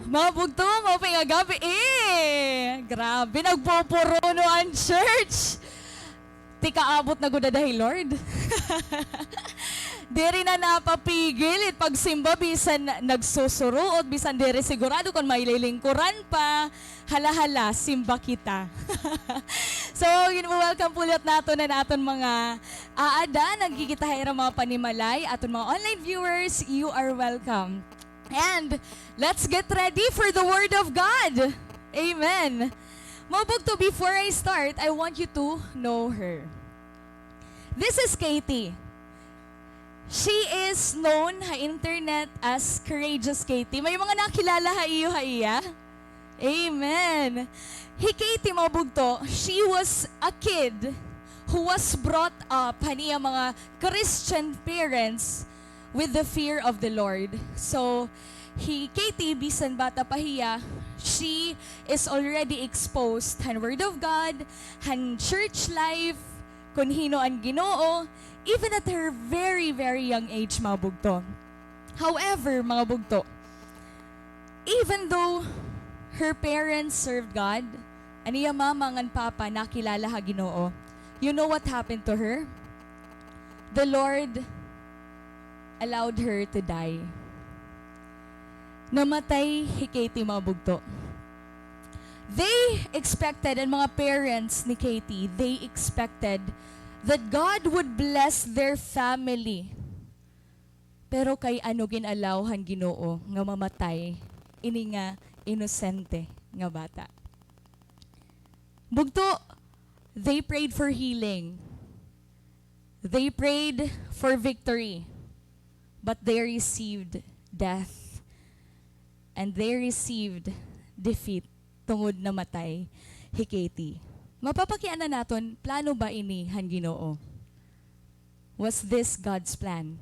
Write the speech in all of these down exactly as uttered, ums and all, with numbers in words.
Mga bugto, maupay nga gab-i. Eh, grabe, nagpupuruno an church. Tikaabot na gud ada hi Lord. Diri na napapigil it pagsimba, bisan nagsusuruot, bisan diri sigurado kon may lilingkuran pa. Hala, hala, simba kita. So, ginwa-welcome pulit naton an aton mga aada, nagkikita ha ira mga panimalay, aton mga online viewers, you are welcome. And let's get ready for the Word of God. Amen. Mga bugto, before I start, I want you to know her. This is Katie. She is known ha internet as Courageous Katie. May mga nakilala ha iyo ha iya? Amen. Hi Katie, mga bugto, she was a kid who was brought up han iya mga Christian parents with the fear of the Lord. So, hi Katie, bisan bata pa hiya, she is already exposed han Word of God, han church life, kon hin-o an Ginoo, even at her very, very young age, mga bugto. However, mga bugto, even though her parents served God, an iya mama ngan papa nakilala ha Ginoo, you know what happened to her? The Lord allowed her to die. Namatay hi Katie, mga bugto. They expected, an mga parents ni Katie, they expected that God would bless their family. Pero kay ano gin-allow han Ginoo nga mamatay ini nga inosente nga bata? Bugto, they prayed for healing. They prayed for victory. But they received death. And they received defeat tungod namatay hi Katie. Mapapakiana naton, plano ba ini han Ginoo? Was this God's plan?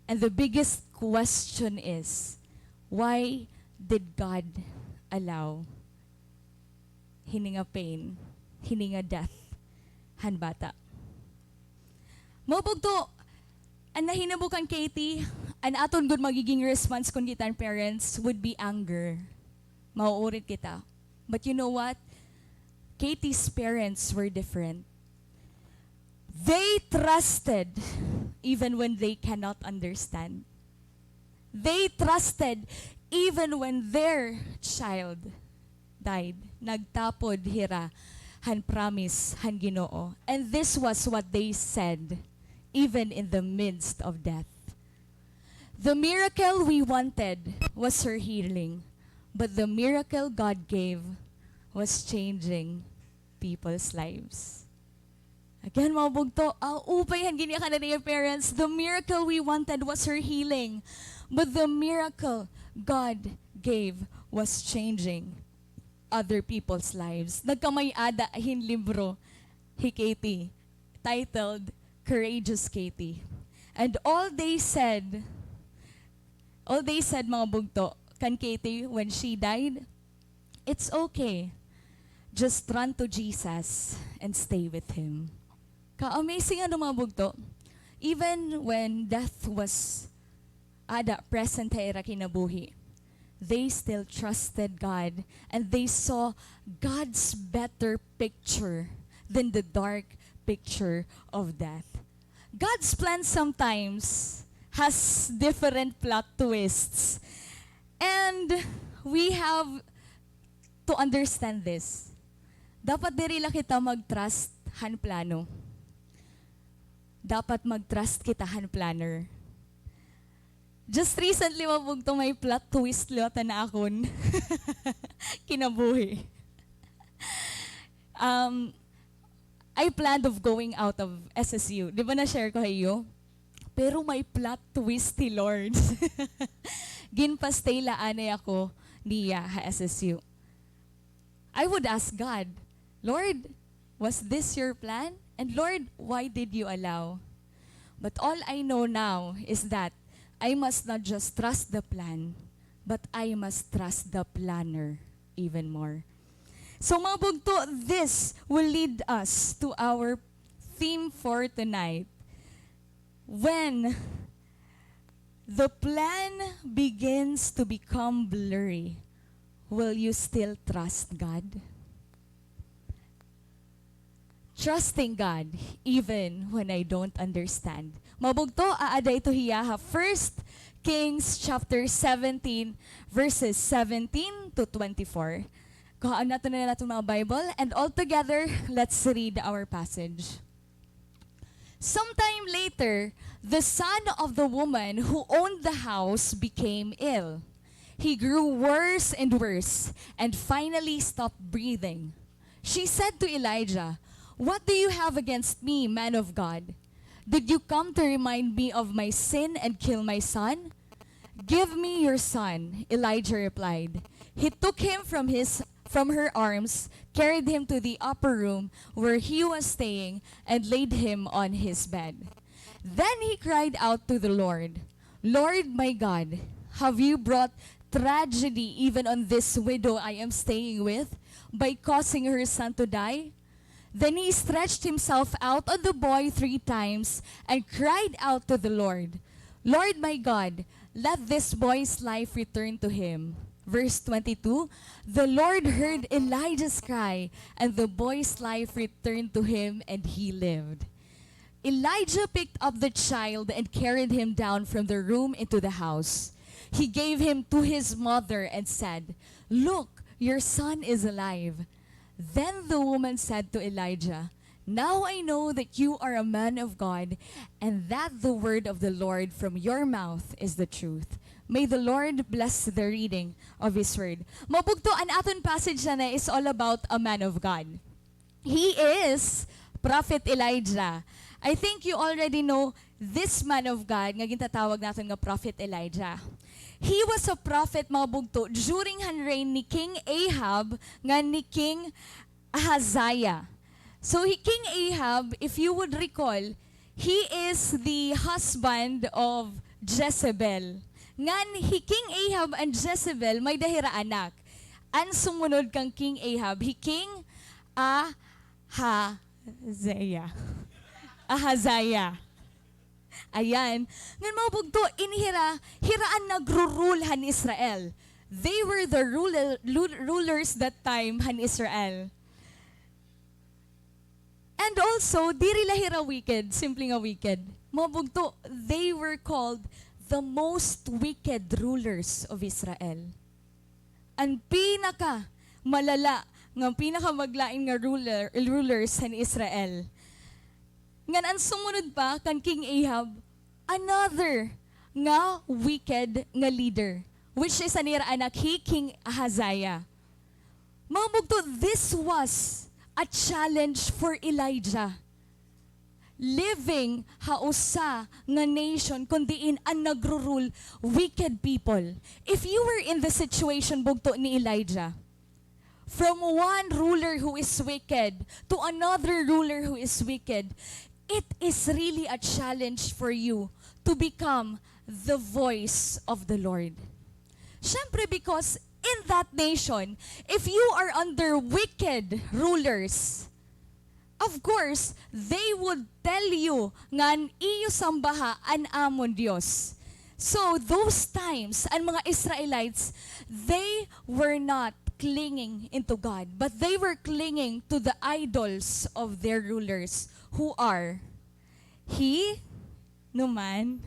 And the biggest question is, why did God allow hini nga pain, hini nga death han bata? Mga bugto, an nahinabo kan Katie, an aton gud magiging response kon kita an parents would be anger. Mauurit kita. But you know what? Katie's parents were different. They trusted even when they cannot understand. They trusted even when their child died. Nagtapod hira han promise han Ginoo. And this was what they said, even in the midst of death. The miracle we wanted was her healing, but the miracle God gave was changing people's lives. Again, mga bugto, ang upay han ginyakan han iya parents, the miracle we wanted was her healing, but the miracle God gave was changing other people's lives. Nagkamay-ada hin libro hi Katie, titled Courageous Katie. And all they said, all they said, mga bugto, kan Katie when she died, "It's okay. Just run to Jesus and stay with Him." Ka-amazing, ano, mga bugto? Even when death was ada present ha ira kinabuhi, they still trusted God and they saw God's better picture than the dark picture of death. God's plan sometimes has different plot twists. And we have to understand this. Dapat diri la kita mag-trust han plano. Dapat mag-trust kita han planner. Just recently, mga bugto, may plot twist liwat an akon kinabuhi. Um, I planned of going out of S S U. Di ba na-share ko ha iyo? Pero may plot twist hi Lord. Ginpa-stay la anay ako niya ha S S U. I would ask God, "Lord, was this your plan? And Lord, why did you allow?" But all I know now is that I must not just trust the plan, but I must trust the planner even more. So, mga bugto, this will lead us to our theme for tonight. When the plan begins to become blurry, Will you still trust God? Trusting God even when I don't understand. Mga bugto, aada ito hiya ha First Kings chapter seventeen, verses seventeen to twenty-four. Kuhaon naton na naton mga Bible, and all together, let's read our passage. Sometime later, the son of the woman who owned the house became ill. He grew worse and worse, and finally stopped breathing. She said to Elijah, "What do you have against me, man of God? Did you come to remind me of my sin and kill my son?" "Give me your son," Elijah replied. He took him from his, from her arms, carried him to the upper room where he was staying, and laid him on his bed. Then he cried out to the Lord, "Lord my God, have you brought tragedy even on this widow I am staying with by causing her son to die?" Then he stretched himself out on the boy three times and cried out to the Lord, "Lord my God, let this boy's life return to him." Verse twenty-two, the Lord heard Elijah's cry, and the boy's life returned to him, and he lived. Elijah picked up the child and carried him down from the room into the house. He gave him to his mother and said, "Look, your son is alive." Then the woman said to Elijah, "Now I know that you are a man of God, and that the word of the Lord from your mouth is the truth." May the Lord bless the reading of His word. Mga bugto, an aton passage yana is all about a man of God. He is Prophet Elijah. I think you already know this man of God nga gintatawag naton nga Prophet Elijah. He was a prophet, mga bugto, during han reign ni King Ahab ngan ni King Ahaziah. So, hi King Ahab, if you would recall, he is the husband of Jezebel. Ngan hi King Ahab and Jezebel, may-ada hira anak. An sumunod kan King Ahab, hi King Ahaziah. Ahaziah. Ayan. Ngan mga bugto, ini hira, hira an nagru-rule han Israel. They were the ruler, lu-, rulers that time han Israel. And also, diri la hira wicked, simple nga wicked. Mga bugto, they were called the most wicked rulers of Israel. An pinakamalala, nga pinakamaglain nga ruler, rulers han Israel. Ngan an sumunod pa kan King Ahab, another nga wicked nga leader, which is an ira anak hi King Ahaziah. Mga bugto, this was a challenge for Elijah. Living ha usa nga nation kun diin an nagru-rule wicked people. If you were in the situation, bugto, ni Elijah, from one ruler who is wicked to another ruler who is wicked, it is really a challenge for you to become the voice of the Lord. Siyempre, because in that nation, if you are under wicked rulers, of course, they would tell you nga an iyo sambaha an amon Dios. So, those times, an mga Israelites, they were not clinging into God, but they were clinging to the idols of their rulers, who are hi Numan.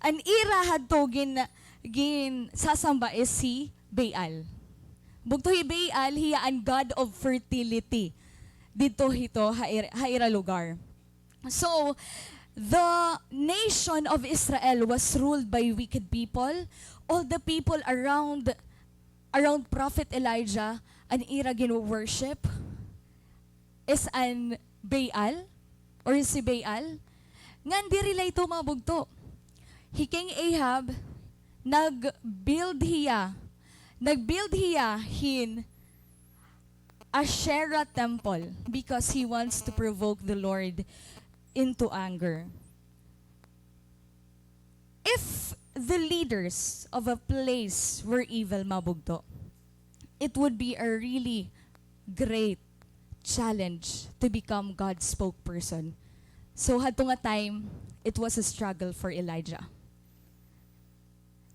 An ira hadto gin-, ginsasamba is si Baal. Bugto, hi Baal, hiya an god of fertility didto hito ha ir-, ha ira lugar. So, the nation of Israel was ruled by wicked people. All the people around, around Prophet Elijah, an ira gin-worship is an Baal, or si Baal. Ngan diri la ito, mga bugto. Hi King Ahab, nag-build hiya, nag-build hiya hin Asherah temple because he wants to provoke the Lord into anger. If the leaders of a place were evil, mga bugto, it would be a really great challenge to become God's spokesperson. So, hadto nga time, it was a struggle for Elijah.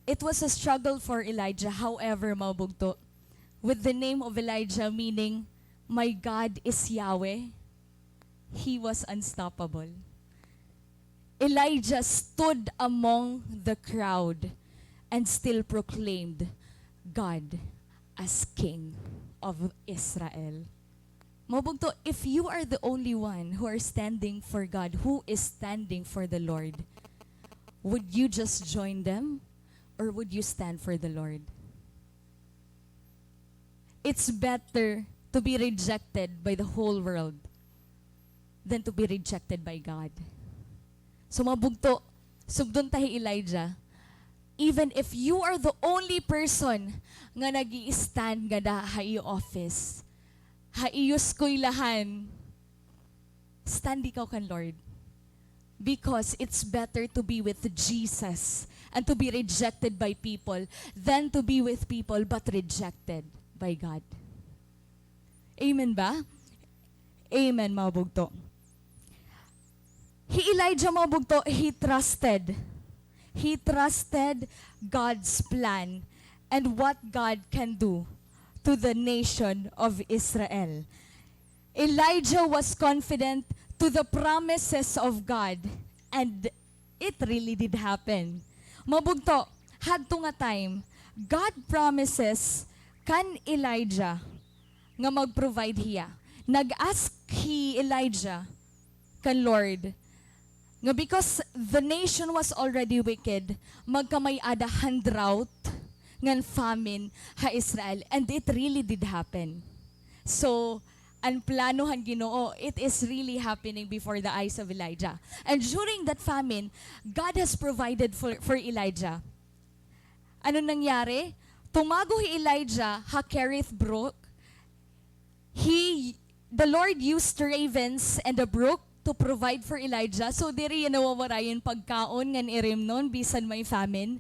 It was a struggle for Elijah. However, mga bugto, with the name of Elijah, meaning, "My God is Yahweh," he was unstoppable. Elijah stood among the crowd and still proclaimed God as King of Israel. Mga bugto, if you are the only one who are standing for God, who is standing for the Lord, would you just join them or would you stand for the Lord? It's better to be rejected by the whole world than to be rejected by God. So, mga bugto, sugdon ta hi Elijah, even if you are the only person nga nag-i-stand ngada ha iyo office, ha iyo eskwelahan, stand ikaw kan Lord. Because it's better to be with Jesus and to be rejected by people than to be with people but rejected by God. Amen ba? Amen, mga bugto. Hi Elijah, mga bugto, he trusted. He trusted God's plan and what God can do to the nation of Israel. Elijah was confident to the promises of God, and it really did happen. Mga bugto, hadto nga time, God promises kan Elijah nga mag-provide hiya. Nag-ask hi Elijah kan Lord nga because the nation was already wicked, magkamay-ada han drought ngan famine ha Israel, and it really did happen. So, an plano han Ginoo, it is really happening before the eyes of Elijah. And during that famine, God has provided for, for Elijah. Ano nangyari? Tumago hi Elijah ha Kerith Brook. He, the Lord used ravens and a brook to provide for Elijah. So, diri hiya nawawarayan pagkaon ngan irimnon, bisan may famine.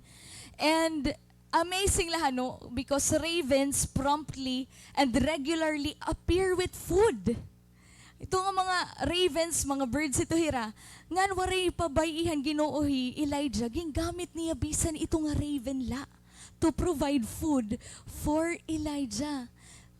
And amazing la, ano, because ravens promptly and regularly appear with food. Ito nga mga ravens, mga birds ito hira, ngan waray pabay-i han Ginoo hi Elijah, gingamit niya bisan ito nga raven la to provide food for Elijah.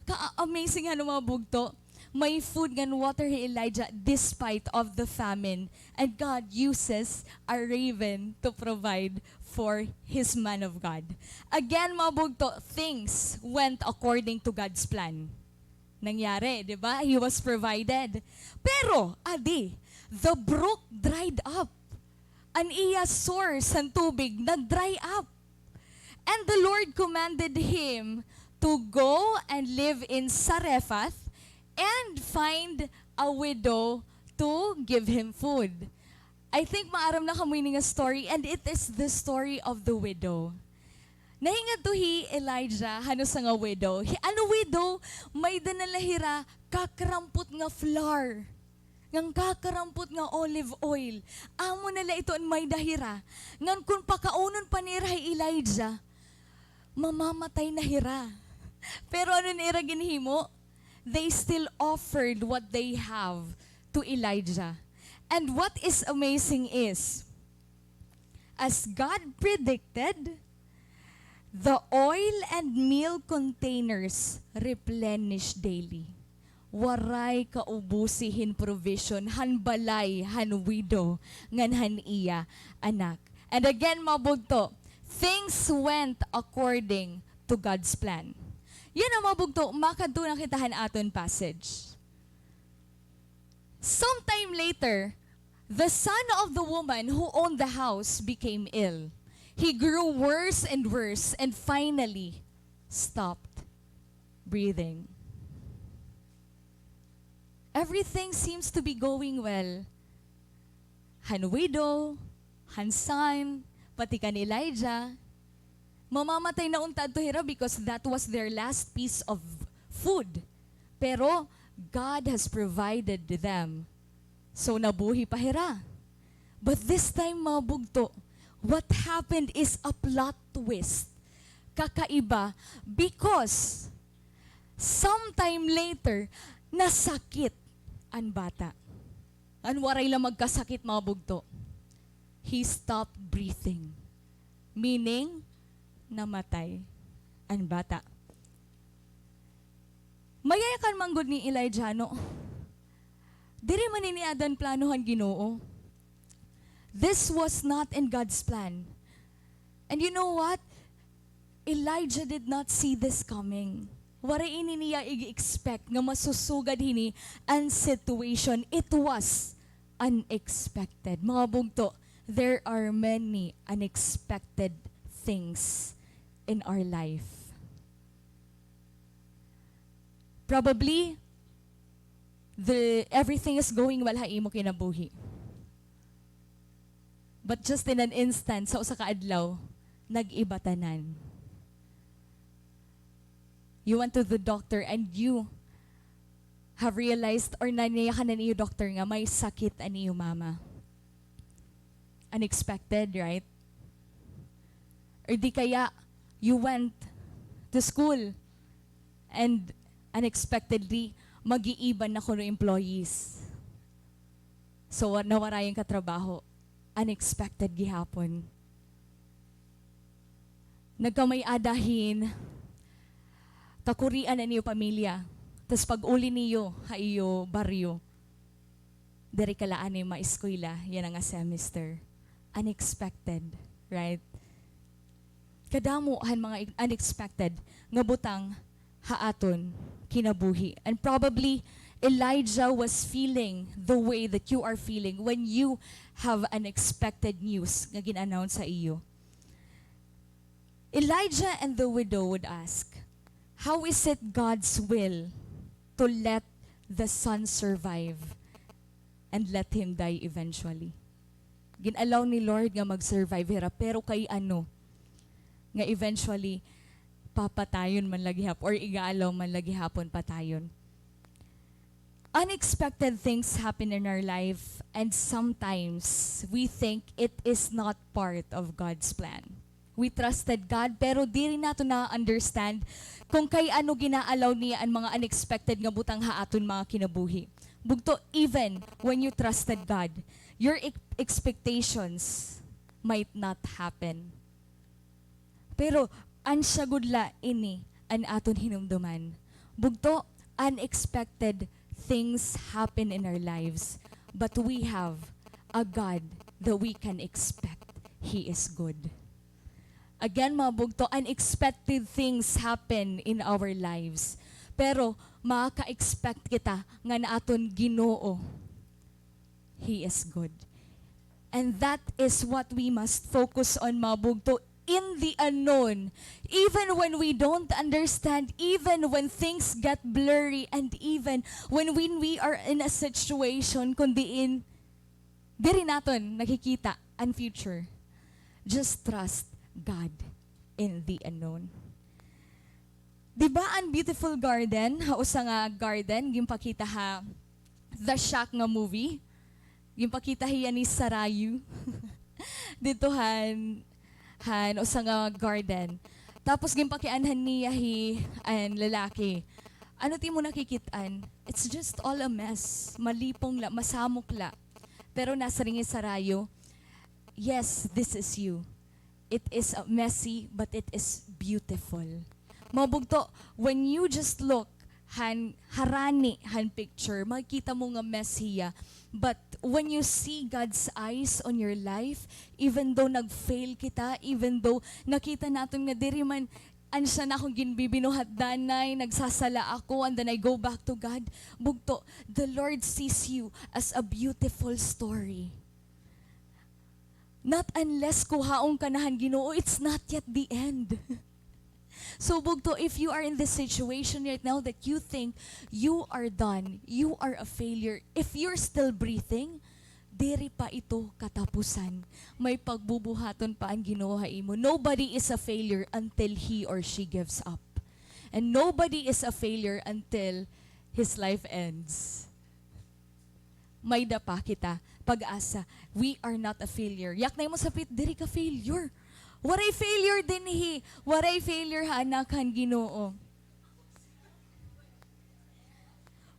Ka-amazing, ano, mga bugto. May food ngan water hi Elijah despite of the famine. And God uses a raven to provide for his man of God. Again, mga bugto, things went according to God's plan. Nangyari, di ba? He was provided. Pero, adi, the brook dried up. An iya source han tubig nag-dry up. And the Lord commanded him to go and live in Zarephath and find a widow to give him food. I think maaram na kamo ini nga story, and it is the story of the widow. Nahingadto hi Elijah han usa nga widow. Hi, an widow, may-ada na la hira kakarampot nga flour. Ngan kakarampot nga olive oil. Amo na la ito an may-ada hira. Ngan kon pakaunon pa nira hi Elijah, mamamatay na hira. Pero ano an ira ginhimo? They still offered what they have to Elijah. And what is amazing is, as God predicted, the oil and meal containers replenished daily. Waray kaubusi hin provision han balay han widow ngan han iya anak. And again, mga bugto, things went according to God's plan. Yana, mga bugto, makadto na kita han aton passage. Sometime later, the son of the woman who owned the house became ill. He grew worse and worse and finally stopped breathing. Everything seems to be going well. Han widow, han son, pati kan Elijah. Mamamatay na unta adto hira because that was their last piece of food. Pero God has provided them. So, nabuhi pa hira. But this time, mga bugto, what happened is a plot twist. Kakaiba, because sometime later, nasakit an bata. An waray la magkasakit, mga bugto. He stopped breathing. Meaning, namatay an bata. Mayayakan man gud ni Elijah, no? Diri man ini aada han plano han Ginoo. This was not in God's plan. And you know what? Elijah did not see this coming. Waray ini niya ig-expect nga masusugad hini an situation. It was unexpected. Mga bugto, there are many unexpected things in our life. Probably, the, everything is going well ha imo kinabuhi. But just in an instant, sa usa ka adlaw, nag-iba tanan. You went to the doctor and you have realized or nayakan an iyo doktor nga may sakit an iyo mama. Unexpected, right? Or di kaya, you went to school and unexpectedly, mag-iiba na kuno employees. So, wa-, nawara an iyo katrabaho. Unexpected gihapon. Nagkamay-ada hin kakurian an iyo pamilya. Tas pag-uli niyo ha iyo baryo, diri ka la anay maeskwela yana nga semester. Unexpected, right? Kadamo han mga unexpected nga butang ha aton kinabuhi. And probably, Elijah was feeling the way that you are feeling when you have unexpected news nga gin-announce sa iyo. Elijah and the widow would ask, "How is it God's will to let the son survive and let him die eventually?" Gin-allow ni Lord nga mag-survive hira, pero kay ano? Nga eventually, papatayon man la gihap-, or iga-allow man la gihapon patayon. Unexpected things happen in our life, and sometimes we think it is not part of God's plan. We trusted God, pero diri naton na-understand kon kay ano gina-allow niya an mga unexpected nga butang ha aton mga kinabuhi. Bugto, even when you trusted God, your ex-, expectations might not happen. Pero, asya gud la ini an aton hinumduman. Bugto, unexpected things happen in our lives, but we have a God that we can expect. He is good. Again, mga bugto, unexpected things happen in our lives. Pero, makaka-expect kita nga an aton Ginoo, He is good. And that is what we must focus on, mga bugto, in the unknown. Even when we don't understand, even when things get blurry, and even when, when we are in a situation kon diin diri naton nakikita an future, just trust God in the unknown. Di ba an beautiful garden, ha usa nga garden, ginpakita ha The Shack nga movie? Ginpakita hiya ni Sarayu. Didto han, han usa nga garden. Tapos ginpakianhan niya hi, an lalaki, "Ano it imo nakikit-an? It's just all a mess. Malipong la, masamok la." Pero nasiring hi Sarayu, "Yes, this is you. It is, uh, messy, but it is beautiful." Mga bugto, when you just look han harani han picture, makikita mo nga mess hiya. But when you see God's eyes on your life, even though nag-fail kita, even though nakita naton nga diri man asya an akon ginbibinuhat danay, nagsasala ako, and then I go back to God, bugto, the Lord sees you as a beautiful story. Not unless kuhaon ka na han Ginoo, it's not yet the end. So, bugto, if you are in this situation right now that you think you are done, you are a failure, if you're still breathing, diri pa ito katapusan. May pagbubuhaton pa an Ginoo ha imo. Nobody is a failure until he or she gives up. And nobody is a failure until his life ends. May-ada pa kita pag-asa. We are not a failure. Yaknay mo sa faith, diri ka failure. Waray failure dinhi. Waray failure ha anak han Ginoo.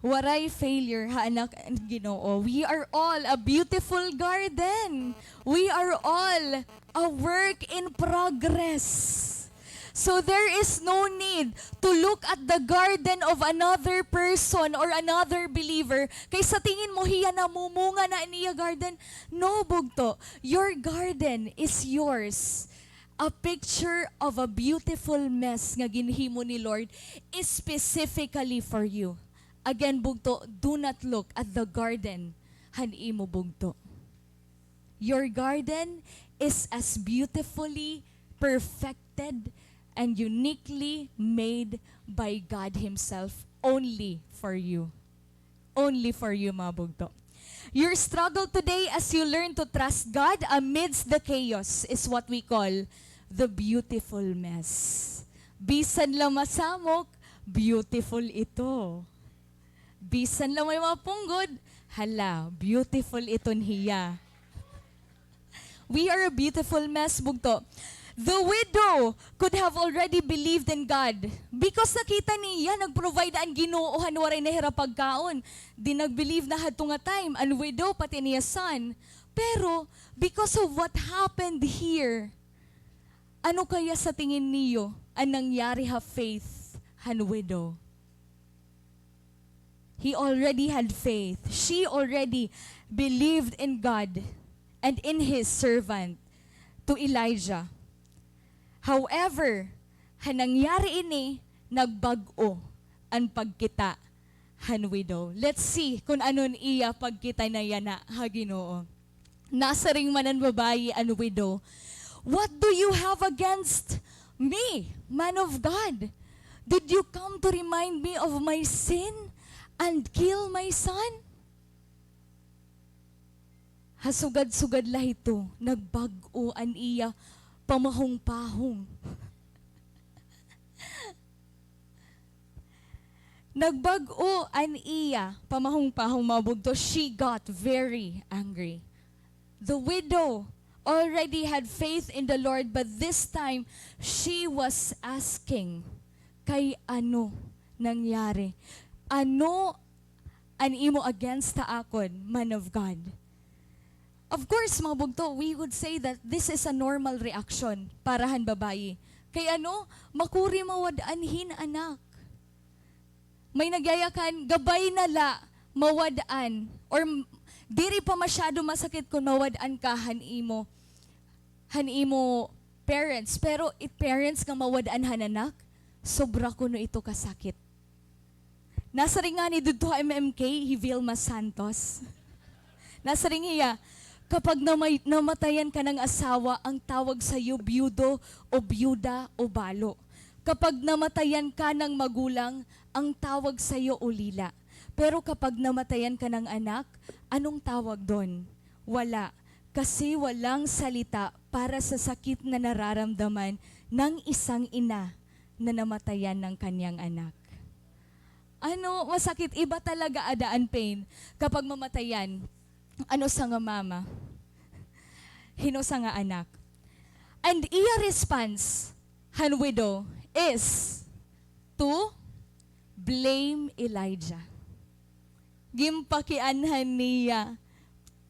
Waray failure ha anak han Ginoo. We are all a beautiful garden. We are all a work in progress. So there is no need to look at the garden of another person or another believer. Kay sa tingin mo, hiya namumunga na an iya garden. No, bugto. Your garden is yours. A picture of a beautiful mess nga ginhimo ni Lord is specifically for you. Again, bugto, do not look at the garden han imo bugto. Your garden is as beautifully perfected and uniquely made by God Himself, only for you. Only for you, mga bugto. Your struggle today as you learn to trust God amidst the chaos is what we call the beautiful mess. Bisan la masamok, beautiful ito. Bisan la may mga punggod, hala, beautiful iton hiya. We are a beautiful mess, bugto. The widow could have already believed in God because nakita niya nag-provide an Ginoo han waray na hira pagkaon. Di nag-believe na hadto nga time an widow pati an iya son. Pero because of what happened here, ano kaya sa tingin niyo an nangyari ha faith han widow? He already had faith. She already believed in God and in His servant to Elijah. However, ha nangyari ini, nagbag-o an pagkita han widow. Let's see kun ano an iya pagkita na yana ha Ginoo. Nasiring man an babayi an widow, "What do you have against me, man of God? Did you come to remind me of my sin and kill my son?" Ha sugad-sugad la hito, nagbag-o an iya pamahong-pahong. Nagbag-o an iya pamahong-pahong, mga bugto. She got very angry. The widow already had faith in the Lord, but this time, she was asking, "Kay ano nangyari? Ano an imo against ha akon, man of God?" Of course, mga bugto, we would say that this is a normal reaction para han babayi. Kay ano, makuri mawad-an hin anak. May nagyayakan, gabay na la mawad-an, or m-, diri pa masyado masakit kon mawad-an ka han imo, han imo parents. Pero it parents nga mawad-an han anak, sobra kuno ito kasakit. Nasiring ngani didto ha M M K, hi Vilma Santos. Nasiring hiya, "Kapag namay-, namatayan ka ng asawa, ang tawag sa iyo biyudo o biyuda o balo. Kapag namatayan ka ng magulang, ang tawag sa iyo ulila. Pero kapag namatayan ka ng anak, anong tawag doon? Wala. Kasi walang salita para sa sakit na nararamdaman ng isang ina na namatayan ng kanyang anak." Ano, masakit, iba talaga ada an pain kapag mamatayan an usa nga mama hin usa nga anak. And iya response han widow is to blame Elijah. Ginpakianhan niya,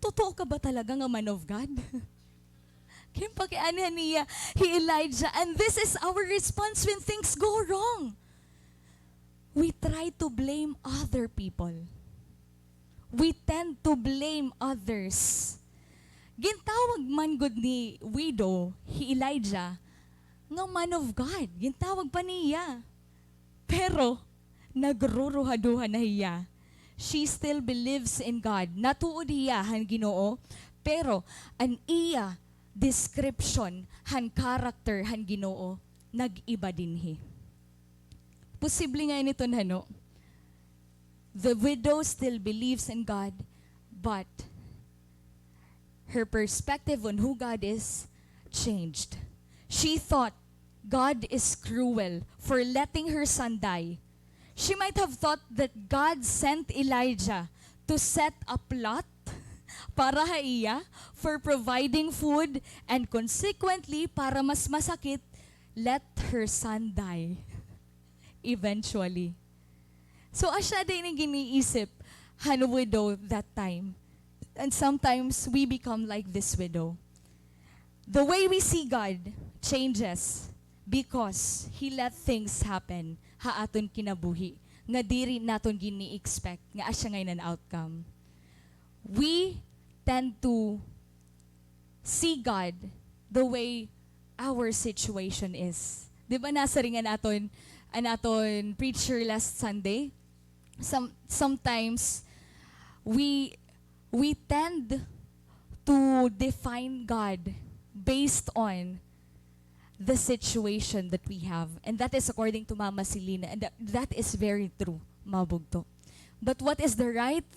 "Totoo ka ba talaga nga man of God?" Ginpakianhan niya hi Elijah. And this is our response when things go wrong. We try to blame other people. We tend to blame others. Gintawag man gud ni widow hi Elijah nga man of God. Gintawag pa niya. Pero nagruruhaduha na hiya. She still believes in God. Natuod hiya han Ginoo, pero an iya description han character han Ginoo nag-iba dinhi. Posible nga ini iton hano. The widow still believes in God, but her perspective on who God is changed. She thought God is cruel for letting her son die. She might have thought that God sent Elijah to set a plot para ha iya for providing food and consequently, para mas masakit, let her son die eventually. So, asya din an giniisip han widow that time. And sometimes, we become like this widow. The way we see God changes because He let things happen ha aton kinabuhi nga diri naton gini-expect nga asya ngay-an an outcome. We tend to see God the way our situation is. Di ba nasiring an aton, an aton preacher last Sunday? Some, sometimes we, we tend to define God based on the situation that we have. And that is according to Mama Selina. And that, that is very true, mga bugto. But what is the right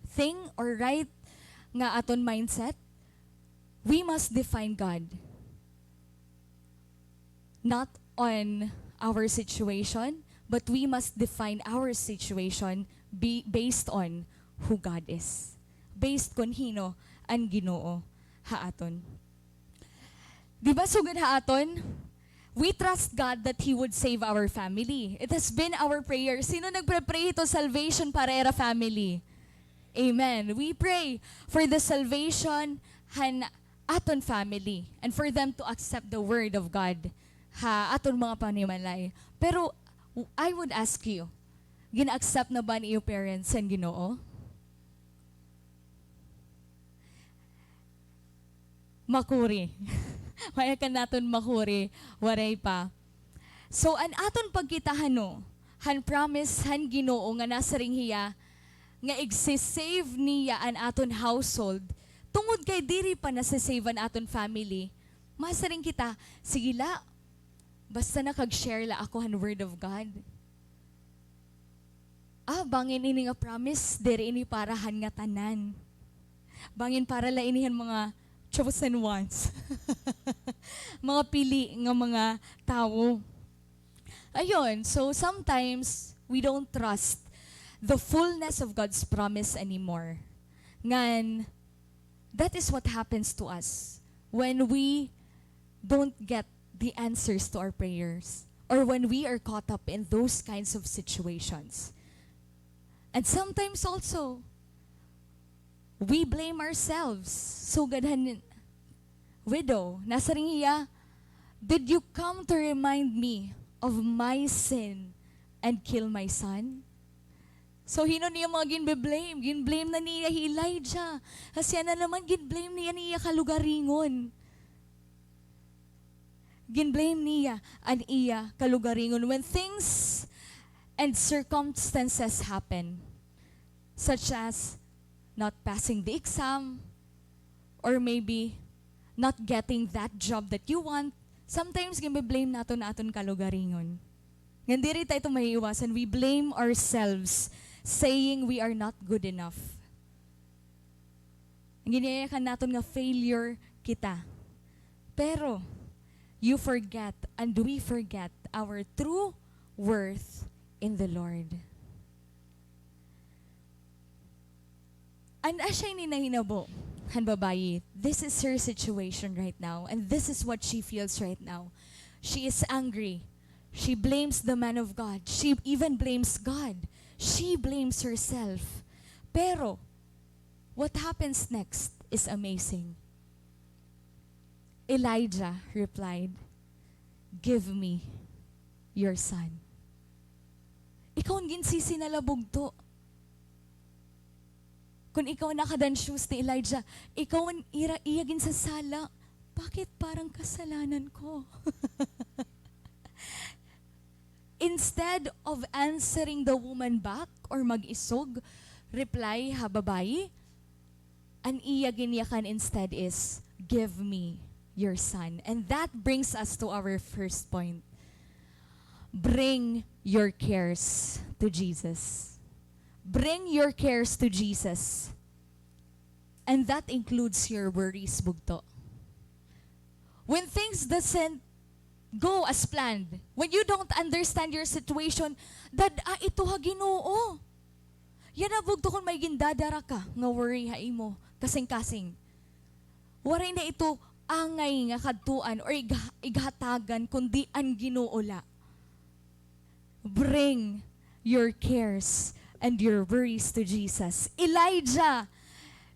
thing or right nga aton mindset? We must define God not on our situation, but we must define our situation be-, based on who God is. Based kon hin-o an Ginoo ha aton. Di ba sugad ha aton? We trust God that He would save our family. It has been our prayer. Sino nagpre-pray hito salvation para ira family? Amen. We pray for the salvation han aton family and for them to accept the word of God ha aton mga panimalay. Pero I would ask you, gin-accept na ba han iyo parents an Ginoo? Makuri. Mayakan naton makuri, waray pa. So, an aton pagkita hano han promise han Ginoo nga nasiring hiya nga igsi-save niya an aton household, tungod kay diri pa nasi-save an aton family, masiring kita, "Sige la, basta nakag-share la ako han Word of God." Ah, bangin ini nga promise, diri ini para han ngatanan. Bangin para la ini han mga chosen ones. Mga pili nga mga tawo. Ayun, so sometimes we don't trust the fullness of God's promise anymore. Ngan, that is what happens to us when we don't get the answers to our prayers or when we are caught up in those kinds of situations. And sometimes also, we blame ourselves. Sugad han widow, nasiring hiya, "Did you come to remind me of my sin and kill my son?" So, hin-o niya mga ginbe-blame? Gin-blame na niya hi Elijah. Asya na naman, gin-blame niya an iya kalugaringon. Gin-blame niya an iya kalugaringon. When things and circumstances happen, such as not passing the exam, or maybe not getting that job that you want, sometimes ginbe-blame naton an aton kalugaringon. Ngan diri ta ito maiiwasan, we blame ourselves, saying we are not good enough. An ginyayakan naton nga failure kita. Pero, you forget and we forget our true worth in the Lord. And asya ini nahinabo han babayi, this is her situation right now, and this is what she feels right now. She is angry. She blames the man of God. She even blames God. She blames herself. Pero, what happens next is amazing. Elijah replied, "Give me your son." Ikaw an ginsisi na la, bugto. Kon ikaw an nakadan shoes ni Elijah, ikaw an ira, iya ginsasala, "Bakit parang kasalanan ko?" Instead of answering the woman back or mag-isog, reply ha babayi, an iya ginyakan instead is, "Give me your son." And that brings us to our first point. Bring your cares to Jesus. Bring your cares to Jesus. And that includes your worries, bugto. When things doesn't go as planned, when you don't understand your situation, dad-a ito ha Ginoo. Yana, bugto, kon may gindadara ka nga worry ha imo kasingkasing, waray na ito angay nga kadtuan or ig-, ighatagan kundi an Ginoo la. Bring your cares and your worries to Jesus. Elijah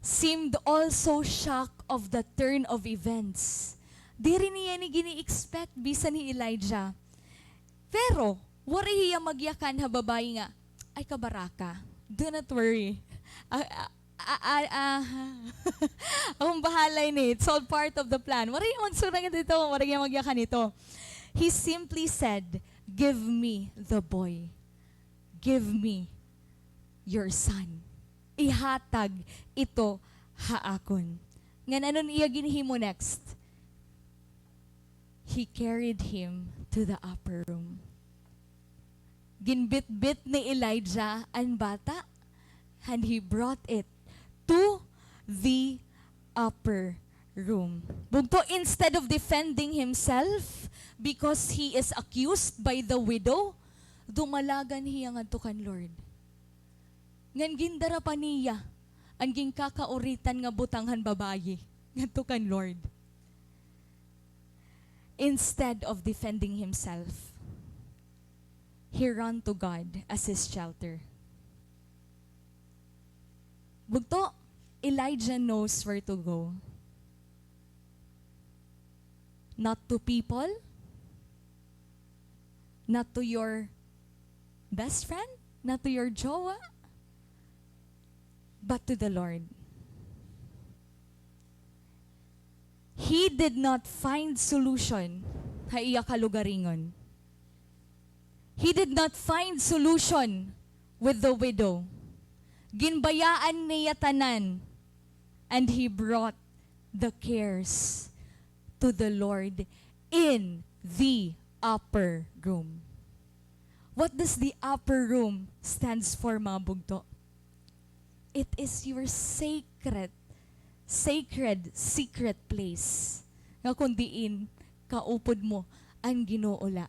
seemed also shocked of the turn of events. Diri niya ini gini-expect bisan hi Elijah. Pero, waray hiya magyakan ha babayi nga, "Ay, kabaraka. Do not worry. A, a, a, a, a, akon bahala ini. It's all part of the plan." Waray hiya magsurang didto, waray hiya magyakan hito. He simply said, "Give me the boy. Give me your son. Ihatag ito ha akon." Ngan ano an iya ginhimo next? He carried him to the upper room. Ginbitbit ni Elijah an bata, and he brought it to the upper room. Bugto, instead of defending himself because he is accused by the widow, dumalagan hiya ngadto kan Lord. Ngan gindara pa niya an ginkakauritan nga butang han babayi ngadto kan Lord. Instead of defending himself, he ran to God as his shelter. Bugto, Elijah knows where to go. Not to people, not to your best friend, not to your jowa, but to the Lord. He did not find solution ha iya kalugaringon. He did not find solution with the widow. Ginbayaan niya tanan, and he brought the cares to the Lord in the upper room. What does the upper room stands for, mga bugto? It is your sacred, sacred, secret place nga kon diin kaupod mo an Ginoo la.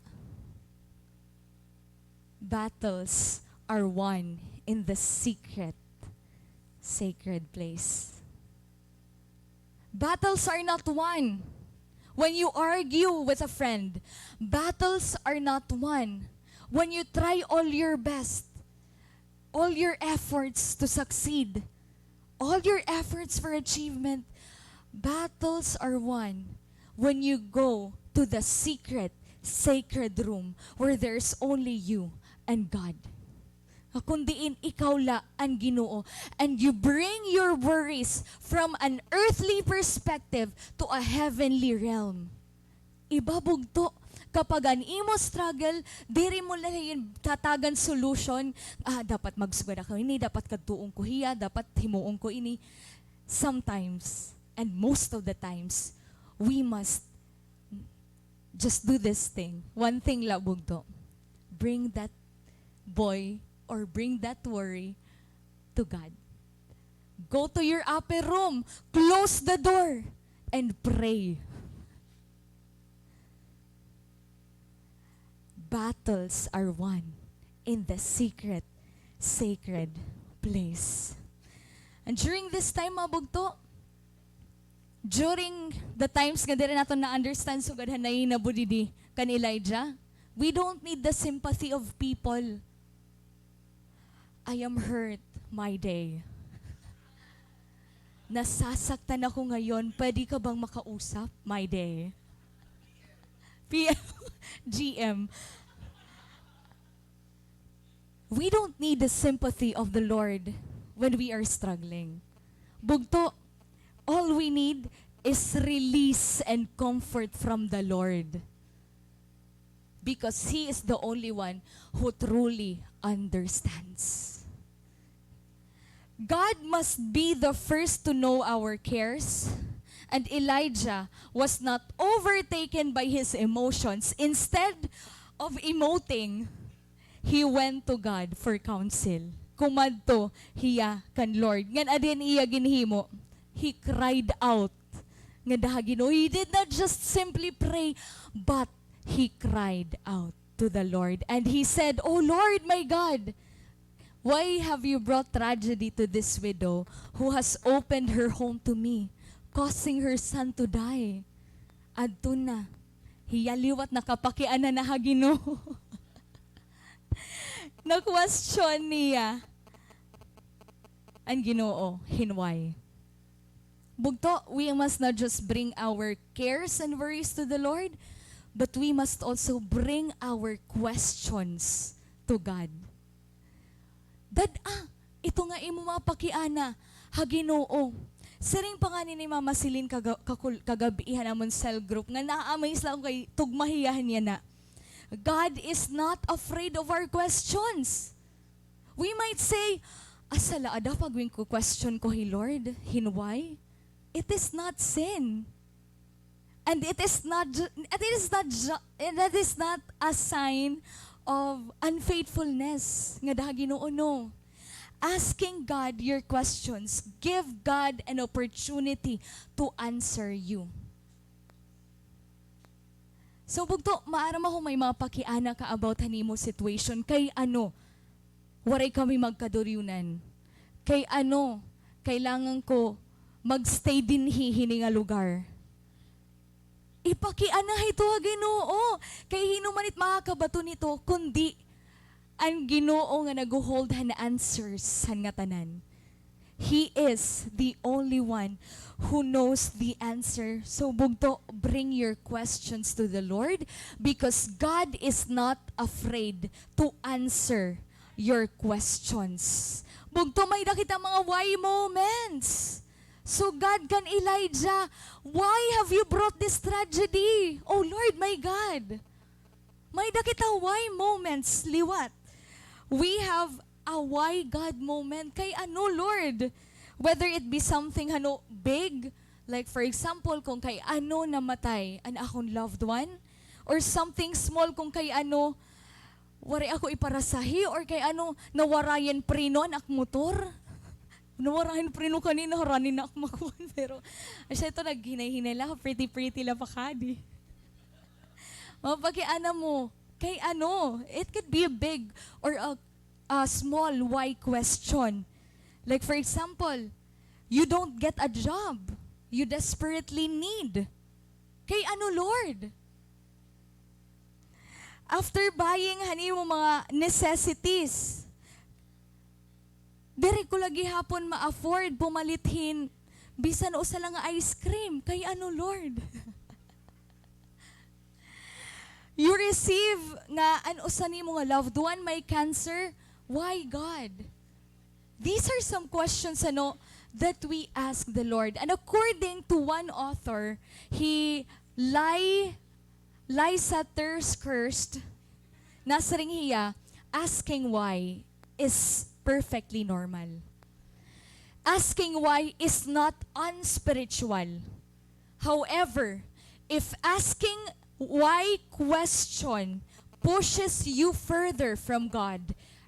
Battles are won in the secret, sacred place. Battles are not won when you argue with a friend. Battles are not won when you try all your best, all your efforts to succeed, all your efforts for achievement. Battles are won when you go to the secret, sacred room where there's only you and God. Nga kon diin ikaw la an Ginoo, and you bring your worries from an earthly perspective to a heavenly realm. Iba bugto, kapag an imo struggle, diri mo la hiya tatagan solution, "Ah, dapat magsugad ako ini, dapat kadtuon ko hiya, dapat himuon ko ini." Sometimes, and most of the times, we must just do this thing. One thing la bugto. Bring that boy or bring that worry to God. Go to your upper room, close the door, and pray. Battles are won in the secret, sacred place. And during this time, mga bugto, during the times nga diri naton na-understand sugad han nahinabo didi kan Elijah, we don't need the sympathy of people. "I am hurt, my day. Nasasaktan ako ngayon. Pwede ka bang makausap, my day?" P M, G M. We don't need the sympathy of the Lord when we are struggling. Bugto, all we need is release and comfort from the Lord. Because He is the only one who truly understands. God must be the first to know our cares, and Elijah was not overtaken by his emotions. Instead of emoting, he went to God for counsel. Kumadto hiya kan Lord. Ngan adi an iya ginhimo. He cried out ngada ha Ginoo. He did not just simply pray, but he cried out to the Lord. And he said, "O Lord, my God, why have you brought tragedy to this widow who has opened her home to me, causing her son to die?" Adto na. Hiya liwat nakapakiana na ha Ginoo. Na-question niya an Ginoo, hin why. Bugto, we must not just bring our cares and worries to the Lord, but we must also bring our questions to God. Dad-a, ito nga imo mga pakiana ha Ginoo. Siring pa ngani ni Mama Celine kaga-, kakul-, kagab-i han amon cell group nga na-amaze la ako kay tugma hiya han yana. God is not afraid of our questions. We might say, "Asa la ada pag-question ko hi Lord hin why?" It is not sin. And it is not ju-, it is not ju-, and that is not a sign of unfaithfulness ngada ha Ginoo, no. Asking God your questions, give God an opportunity to answer you. So, bugto, maaram ako may mga pakiana ka about han imo situation. Kay ano, waray kami magkaduryonan. Kay ano, kailangan ko mag-stay dinhi hini nga lugar. Ipakiana ito ha Ginoo. Kay hin-o man it makakabaton hito, kundi an Ginoo nga nagho-hold han answers han ngatanan. He is the only one who knows the answer. So, bugto, bring your questions to the Lord because God is not afraid to answer your questions. Bugto, may-ada kita mga why moments. Sugad kan Elijah, "Why have you brought this tragedy? Oh Lord, my God." May-ada kita why moments liwat. We have a why God moment. Kay ano, Lord? Whether it be something, ano, big, like for example, kung kay ano namatay an akon loved one, or something small, kung kay ano, waray ako iparasahi, or kay ano, nawarayan preno an ak motor. Nawarayan preno kanina, harani na ak makuan, pero, asya ito, naghinay-hinay la, pretty-pretty la pakadi. Mapakiana mo, kay ano, it could be a big or a, a small why question. Like, for example, you don't get a job you desperately need. Kay ano, Lord? After buying han imo mga necessities, diri ko la gihapon ma-afford pumalit hin bisan usa la nga ice cream. Kay ano, Lord? You receive nga an usa nimo nga loved one may cancer. Why, God? These are some questions, ano, that we ask the Lord. And according to one author, hi Ly-, Lysander Kirst, nasiring hiya, asking why is perfectly normal. Asking why is not unspiritual. However, if asking why question pushes you further from God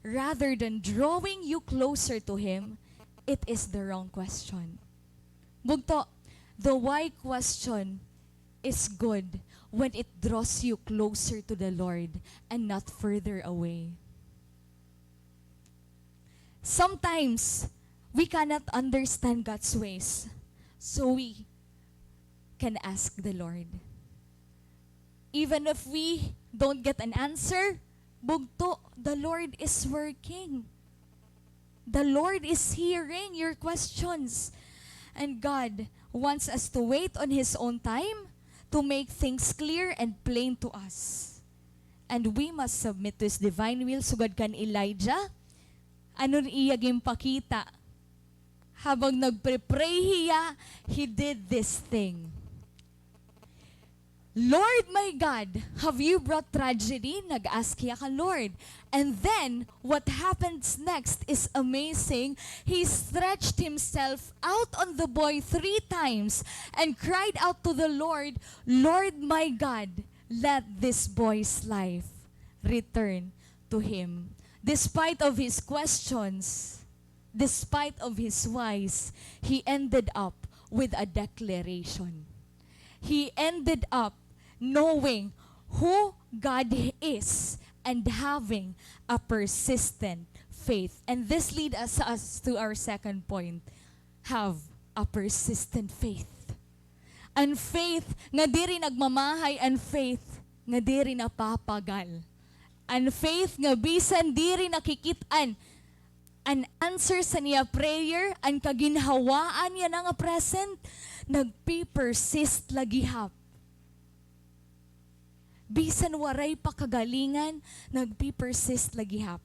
rather than drawing you closer to Him, it is the wrong question. Bugto, the why question is good when it draws you closer to the Lord and not further away. Sometimes, we cannot understand God's ways, so we can ask the Lord. Even if we don't get an answer, bugto, the Lord is working. The Lord is hearing your questions. And God wants us to wait on His own time to make things clear and plain to us. And we must submit to His divine will. Sugad kan Elijah, ano an iya ginpakita? Habang nagpe-pray hiya, he did this thing. "Lord my God, have you brought tragedy?" Nag-ask hiya kan Lord. And then, what happens next is amazing. He stretched himself out on the boy three times and cried out to the Lord, "Lord my God, let this boy's life return to him." Despite of his questions, despite of his whys, he ended up with a declaration. He ended up knowing who God is and having a persistent faith. And this lead us, us to our second point. Have a persistent faith. An faith nga diri nagmamahay, an faith nga diri napapagal. An faith nga bisan diri nakikit-an, an answer san iya prayer, an kaginhawaan yana nga present, nagpi-persist la gihap. Bisan waray pa kagalingan, nagpi-persist la gihap.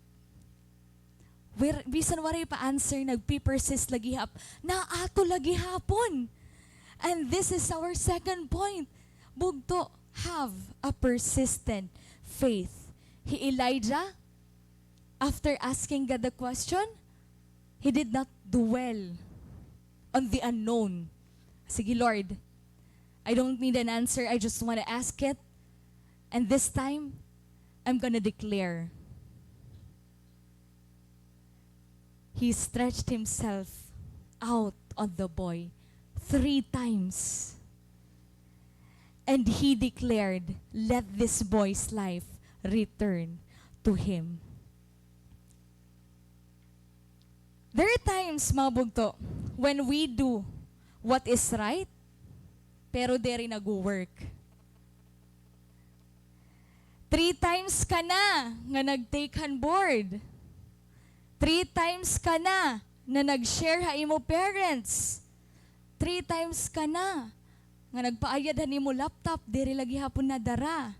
Wir-, bisan waray pa answer, nagpi-persist la gihap. Naato la gihapon. And this is our second point. Bugto, have a persistent faith. Hi Elijah, after asking God the question, he did not dwell on the unknown. Sige, Lord, I don't need an answer. I just wanna ask it. And this time, I'm gonna declare. He stretched himself out on the boy three times. And he declared, "Let this boy's life return to him." There are times, mga bugto, when we do what is right, pero diri nagwo-work. Three times ka na nga nag-take han board. Three times ka na na nag-share ha imo parents. Three times ka na nga nagpaayad han imo laptop, diri la gihapon nadara.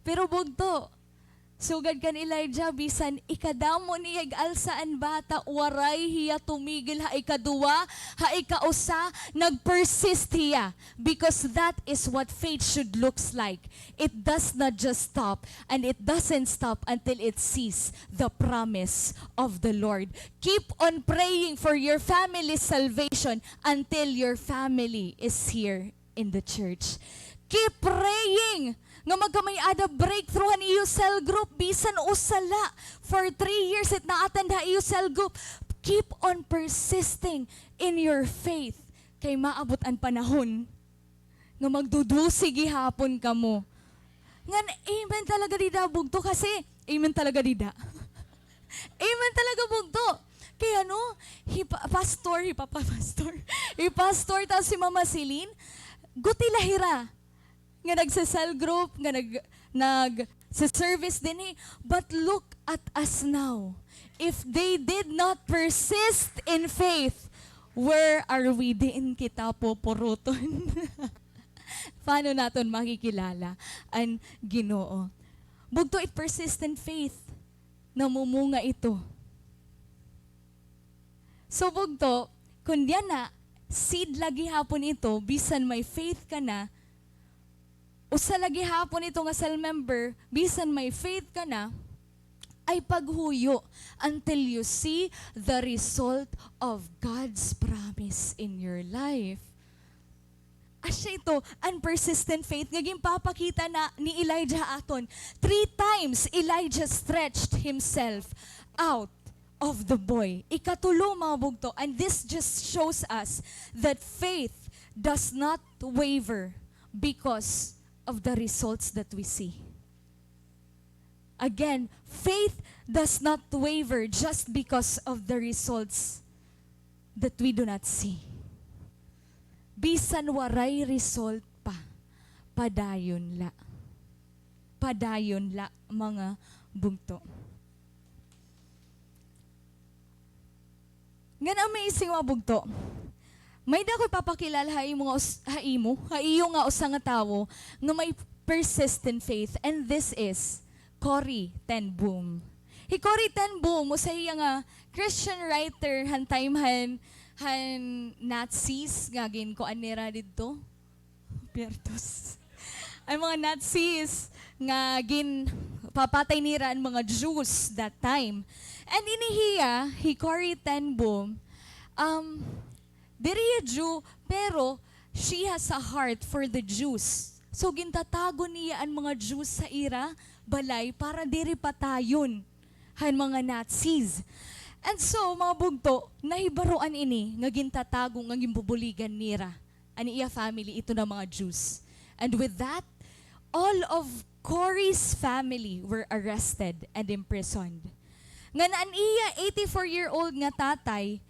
Pero bugto, sugad kan Elijah, bisan ikadamo niya ig-alsa an bata, waray hiya tumigil ha ikaduha, ha ikausa, nag-persist hiya. Because that is what faith should looks like. It does not just stop, and it doesn't stop until it sees the promise of the Lord. Keep on praying for your family's salvation until your family is here in the church. Keep praying nga magkamay-ada breakthrough han iyo cell group, bisan usa la, for three years it na-attend ha iyo cell group. Keep on persisting in your faith. Kay maabot an panahon nga magdudusi gihapon kamo. Ngan amen talaga dida, bugto, kasi amen talaga dida. Amen talaga, bugto. Kay ano, hi pa-, pastor, hi Papa Pastor, hi Pastor, tapos si Mama Celine, guti la hira nga nagse-cell group, nga nag-, nag-, sa service dinhi. But look at us now. If they did not persist in faith, where are we? Diin kita pupuruton? Paano naton makikilala an Ginoo? Bugto, it persistent faith, namumunga ito. So, bugto, kon yana, seed la gihapon ito, bisan may faith ka na, usa la gihapon ito nga cell member, bisan may faith ka na, ay paghuyo until you see the result of God's promise in your life. Asya ito, an persistent faith nga ginpapakita na ni Elijah ha aton. Three times, Elijah stretched himself out of the boy. Ikatulo, mga bugto, and this just shows us that faith does not waver because of the results that we see. Again, faith does not waver just because of the results that we do not see. Bisan waray result pa, padayon la. Padayon la, mga bugto. Ngan amazing, mga bugto. May-ada ako ipapakilala ha imo nga us-, ha imo, ha iyo nga usa nga tawo nga may persistent faith, and this is Corrie ten Boom. Hi Corrie ten Boom, usa hiya nga Christian writer han time han, han Nazis nga ginkuan nira didto. Piertos. An mga Nazis nga ginpapatay nira an mga Jews that time. And ini hiya, hi Corrie ten Boom, um, diri hiya Jew, pero she has a heart for the Jews. So, gintatago niya an mga Jews sa ira balay para diri patayon han mga Nazis. And so, mga bugto, nahibaroan ini nga gintatago, nga ginbubuligan nira an iya family, ito na mga Jews. And with that, all of Corrie's family were arrested and imprisoned. Ngan an iya eighty-four-year-old nga tatay,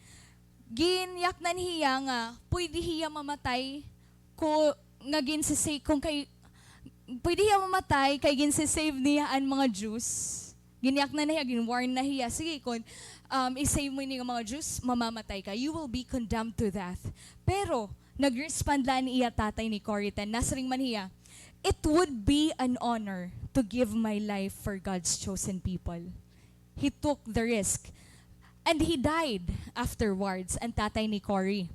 ginyaknan hiya nga pwede hiya mamatay ko-, nga ginsi-sa-, kung kay, pwede hiya mamatay kay ginsi-save niya an mga Jews. Ginyaknan na hiya, ginwarn na hiya. Sige, kon, um, i-say mo ini nga mga juice, mamamatay ka. You will be condemned to death. Pero, nag-respond la an iya tatay ni Corrie ten. Nasiring man hiya, "It would be an honor to give my life for God's chosen people." He took the risk. And he died afterwards, an tatay ni Corrie.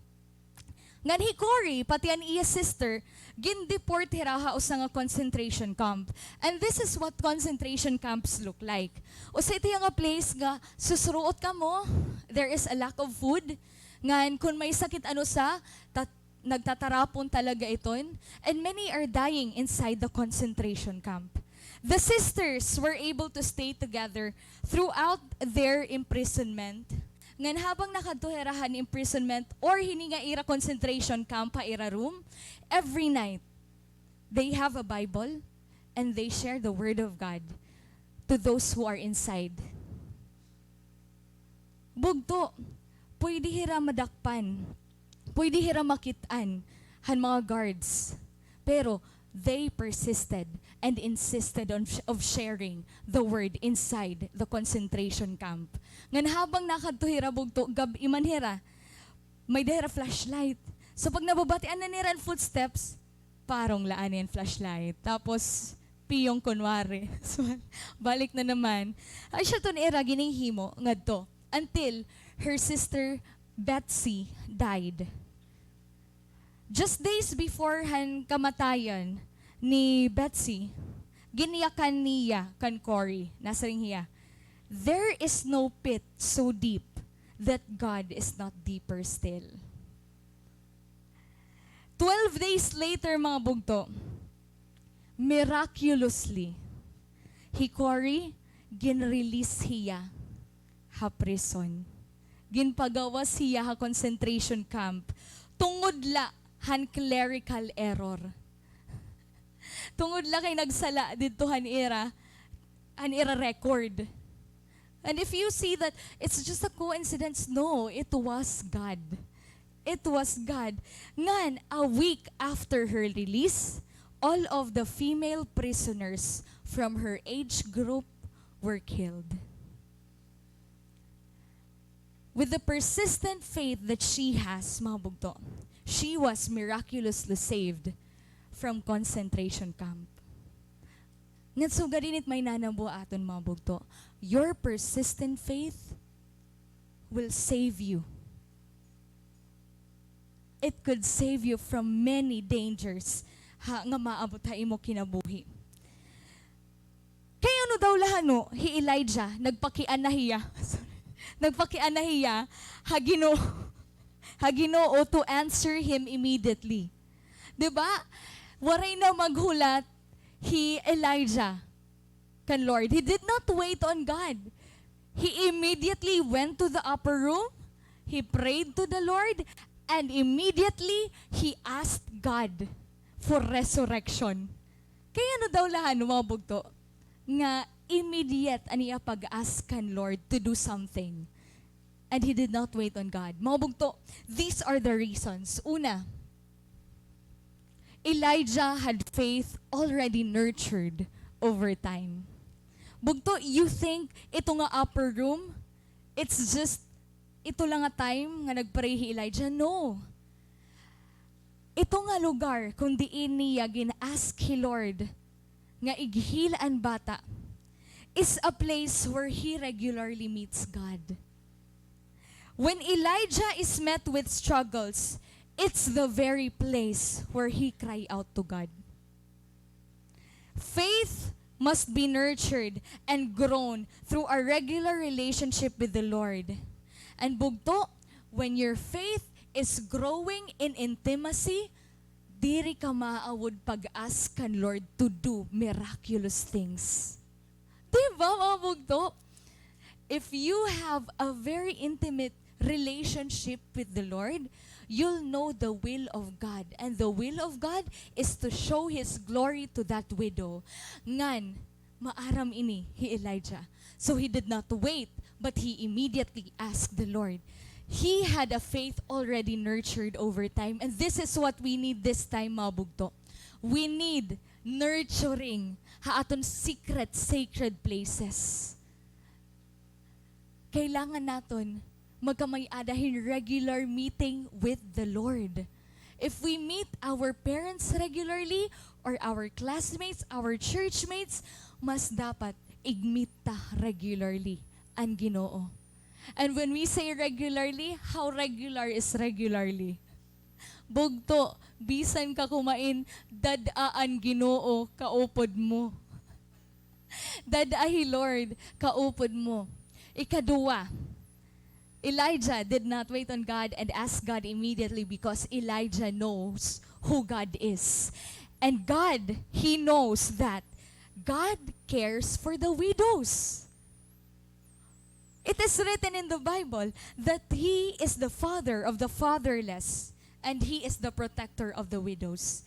Ngan hi Corrie, pati an iya sister, gin-deport hira ha usa nga concentration camp. And this is what concentration camps look like. Usa ito nga place nga susuruot kamo, there is a lack of food. Ngan kun may sakit an usa, tat-, nagtatarapon talaga iton. And many are dying inside the concentration camp. The sisters were able to stay together throughout their imprisonment. Ngan habang nakadto hira han imprisonment or hini nga ira concentration camp ha ira room, every night, they have a Bible and they share the Word of God to those who are inside. Bugto, pwede hira madakpan, pwede hira makit-an han mga guards, pero they persisted and insisted on sh-, of sharing the word inside the concentration camp. Ngan habang nakadto hira bugto, gab-i man hira, may-ada hira flashlight. So pag nababatian na nira an footsteps, parong la anay an flashlight. Tapos, piyong kunwari. So, balik na naman. Asya iton ira ginhihimo ngadto. Until her sister Betsy died. Just days before han kamatayan ni Betsy, ginyakan niya kan Corrie. Nasiring hiya, "There is no pit so deep that God is not deeper still." Twelve days later, mga bugto, miraculously, hi Corrie, gin-release hiya ha prison. Ginpagawas hiya ha concentration camp tungod la han clerical error. Tungod la kay nagsala didto han ira, han ira record. And if you see that it's just a coincidence, no, it was God. It was God. Ngan, a week after her release, all of the female prisoners from her age group were killed. With the persistent faith that she has, mga bugto, she was miraculously saved from concentration camp. Ngan sugad ini it may nanabo ha aton, mga bugto, your persistent faith will save you. It could save you from many dangers ha, nga maabot ha imo kinabuhi. Kay ano daw la hano, hi Elijah, nagpakiana hiya. Sorry. Nagpakiana hiya ha Ginoo, ha Ginoo to answer him immediately. Di ba? Waray na maghulat hi Elijah kan Lord. He did not wait on God. He immediately went to the upper room, he prayed to the Lord, and immediately he asked God for resurrection. Kay ano daw la hano, mga bugto, nga immediate an iya pag-ask kan Lord to do something. And he did not wait on God. Mga bugto, these are the reasons. Una, Elijah had faith already nurtured over time. Bugto, you think ito nga upper room, it's just ito la nga time nga nag-pray hi Elijah? No. Ito nga lugar kon diin niya gin-ask hi Lord nga ig-heal an bata is a place where he regularly meets God. When Elijah is met with struggles, it's the very place where he cry out to God. Faith must be nurtured and grown through a regular relationship with the Lord. And bugto, when your faith is growing in intimacy, diri ka maaawod pag-ask kan Lord to do miraculous things. Di ba, mga bugto? If you have a very intimate relationship with the Lord, you'll know the will of God. And the will of God is to show His glory to that widow. Ngan, maaram ini hi Elijah. So he did not wait, but he immediately asked the Lord. He had a faith already nurtured over time. And this is what we need this time, mga bugto. We need nurturing ha aton secret, sacred places. kailangan naton magkamay-ada hin regular meeting with the Lord. If we meet our parents regularly, or our classmates, our churchmates, mas dapat ig-meet ta regularly an Ginoo. And when we say regularly, how regular is regularly? Bugto, bisan ka kumain, dad-a an Ginoo kaupod mo. Dad-a hi Lord kaupod mo. Ikaduha, Elijah did not wait on God and ask God immediately because Elijah knows who God is. And God, he knows that God cares for the widows. It is written in the Bible that He is the Father of the fatherless and He is the protector of the widows.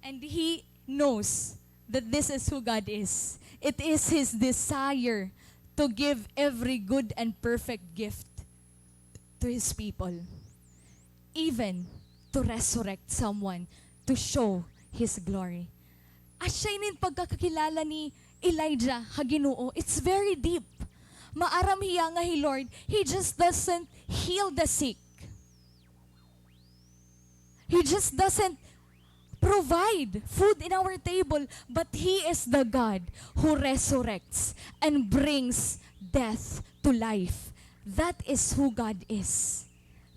And He knows that this is who God is. It is His desire to give every good and perfect gift to His people, even to resurrect someone to show His glory. Asya ini pagkakakilala ni Elijah ha Ginoo. It's very deep. Maaram hiya nga hi Lord, He just doesn't heal the sick. He just doesn't provide food in our table, but He is the God who resurrects and brings death to life. That is who God is.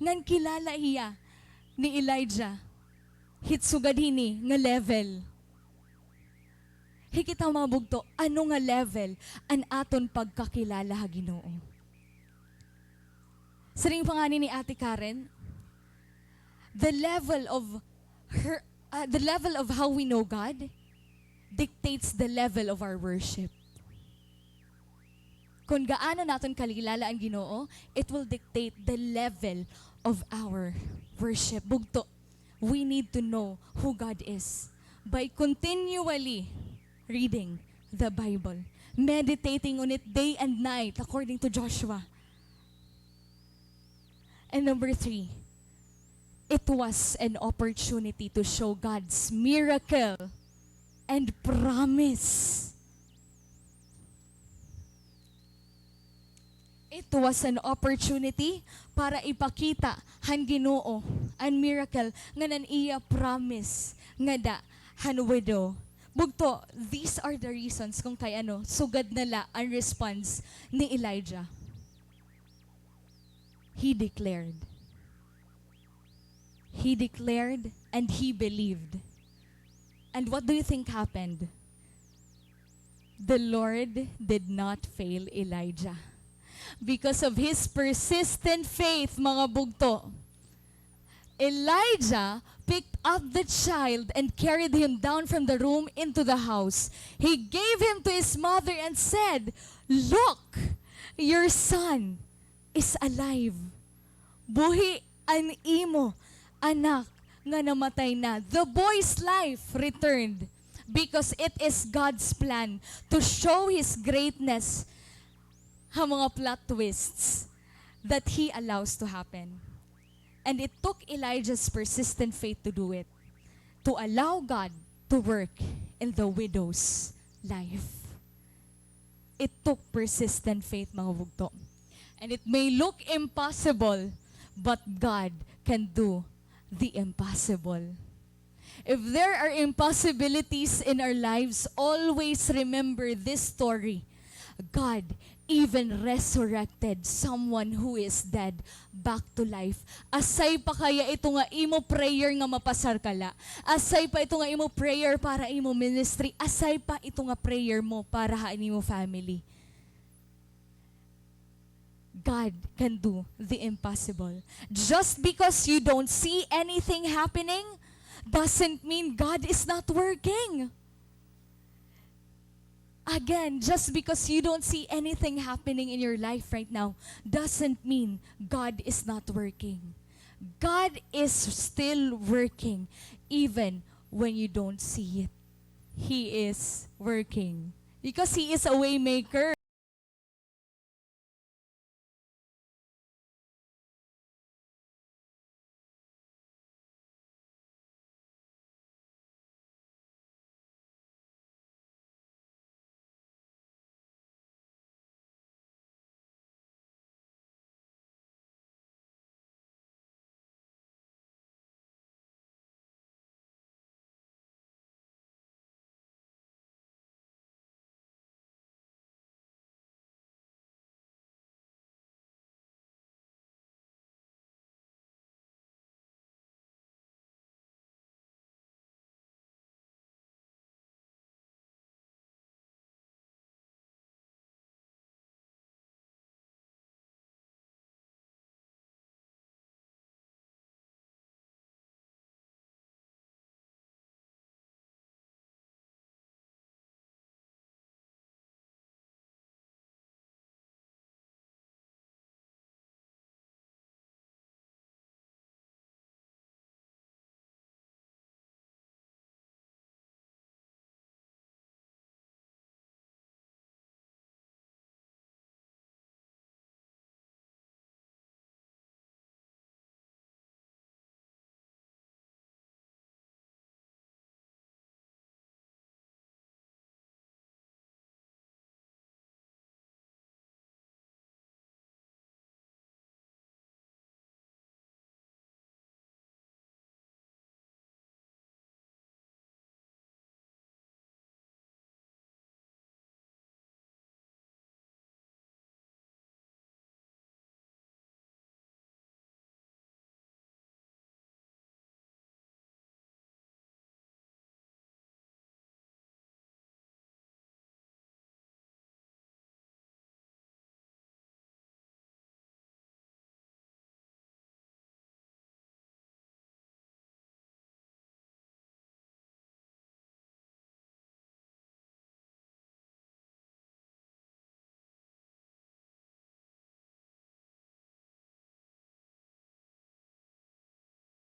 Ngan kilala hiya ni Elijah hit sugad hini nga level. Hi kita, mga bugto, ano nga level an aton pagkakilala ha Ginoo? Siring pa ngani ni Ate Karen, the level of her, ah, the level of how we know God dictates the level of our worship. Kon gaano naton kakilala an Ginoo, it will dictate the level of our worship. Bugto, we need to know who God is by continually reading the Bible, meditating on it day and night, according to Joshua. And number three, it was an opportunity to show God's miracle and promise. It was an opportunity para ipakita han Ginoo an miracle ngan an iya promise ngada han widow. Bugto, these are the reasons kon kay ano, sugad na la an response ni Elijah. He declared. He declared and he believed. And what do you think happened? The Lord did not fail Elijah. Because of his persistent faith, mga bugto, Elijah picked up the child and carried him down from the room into the house. He gave him to his mother and said, "Look, your son is alive." Buhi an imo anak nga namatay na. The boy's life returned because it is God's plan to show His greatness ha mga plot twists that He allows to happen. And it took Elijah's persistent faith to do it, to allow God to work in the widow's life. It took persistent faith, mga bugto. And it may look impossible, but God can do the impossible. If there are impossibilities in our lives, always remember this story. God even resurrected someone who is dead back to life. Asay pa kaya ito nga imo prayer nga mapasar ka la. Asay pa ito nga imo prayer para imo ministry. Asay pa ito nga prayer mo para ha imo family. God can do the impossible. Just because you don't see anything happening doesn't mean God is not working. Again, just because you don't see anything happening in your life right now doesn't mean God is not working. God is still working even when you don't see it. He is working because He is a way maker.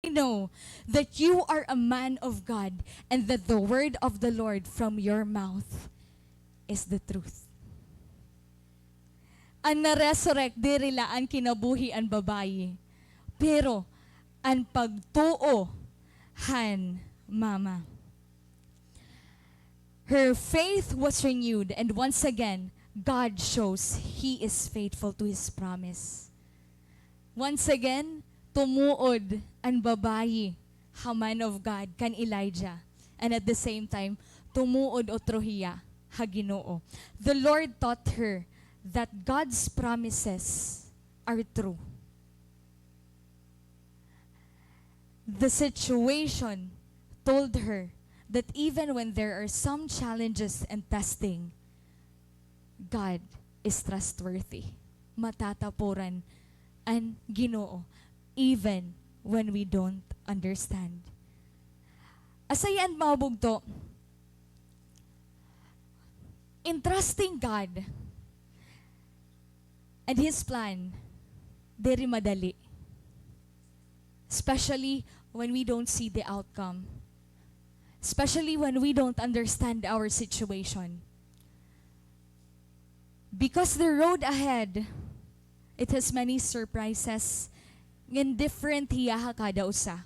know that you are a man of God, and that the word of the Lord from your mouth is the truth." An na-resurrect diri la an kinabuhi an babayi, pero an pagtuo han mama. Her faith was renewed, and once again, God shows He is faithful to His promise. Once again, tumuod an babayi ha man of God, kan Elijah. And at the same time, tumuod utro hiya ha Ginoo. The Lord taught her that God's promises are true. The situation told her that even when there are some challenges and testing, God is trustworthy. Matatapuran an Ginoo, even when we don't understand. Asya an mga bugto, in trusting God and His plan, diri madali. Especially when we don't see the outcome. Especially when we don't understand our situation. Because the road ahead, it has many surprises, ngan different hiya ha kada usa.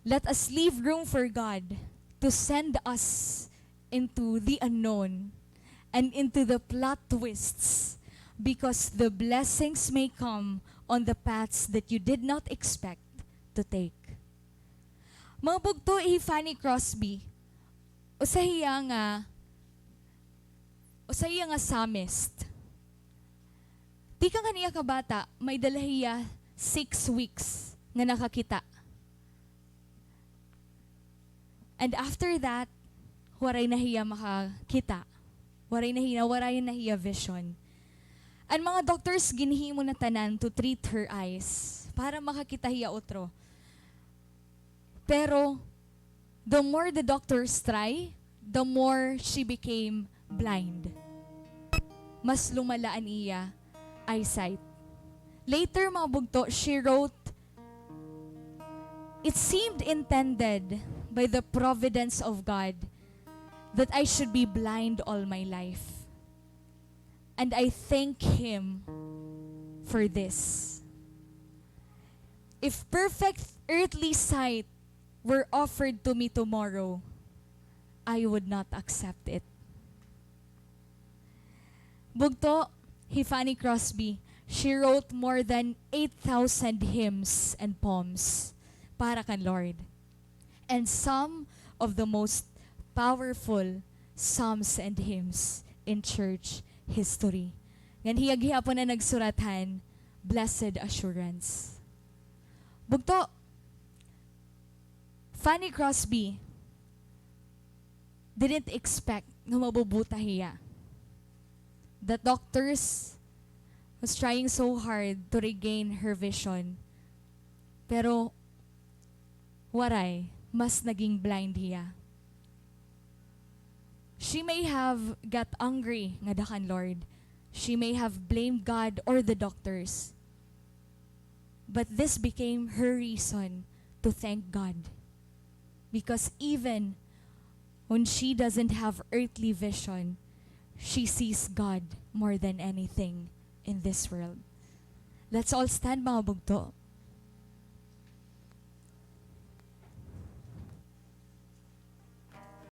Let us leave room for God to send us into the unknown and into the plot twists, because the blessings may come on the paths that you did not expect to take. Mga bugto, hi Fanny Crosby, usa hiya nga, usa hiya nga psalmist. Tikang han iya kabata, may-ada la hiya six weeks nga nakakita. And after that, waray na hiya makakita. Waray na hiya, waray na hiya vision. An mga doctors, ginhimo na tanan to treat her eyes para makakita hiya utro. Pero, the more the doctors try, the more she became blind. Mas lumala an iya eyesight. Later, mga bugto, she wrote, "It seemed intended by the providence of God that I should be blind all my life. And I thank Him for this. If perfect earthly sight were offered to me tomorrow, I would not accept it." Bugto, hi Fanny Crosby, she wrote more than eight thousand hymns and poems para kan Lord. And some of the most powerful psalms and hymns in church history. Ngan hiya gihapon an nagsurat han Blessed Assurance. Bugto, Fanny Crosby didn't expect nga mabubuta hiya. The doctors was trying so hard to regain her vision. Pero waray, mas naging blind hiya. She may have got angry ngada kan Lord. She may have blamed God or the doctors. But this became her reason to thank God. Because even when she doesn't have earthly vision, she sees God more than anything in this world. Let's all stand, mga bugto.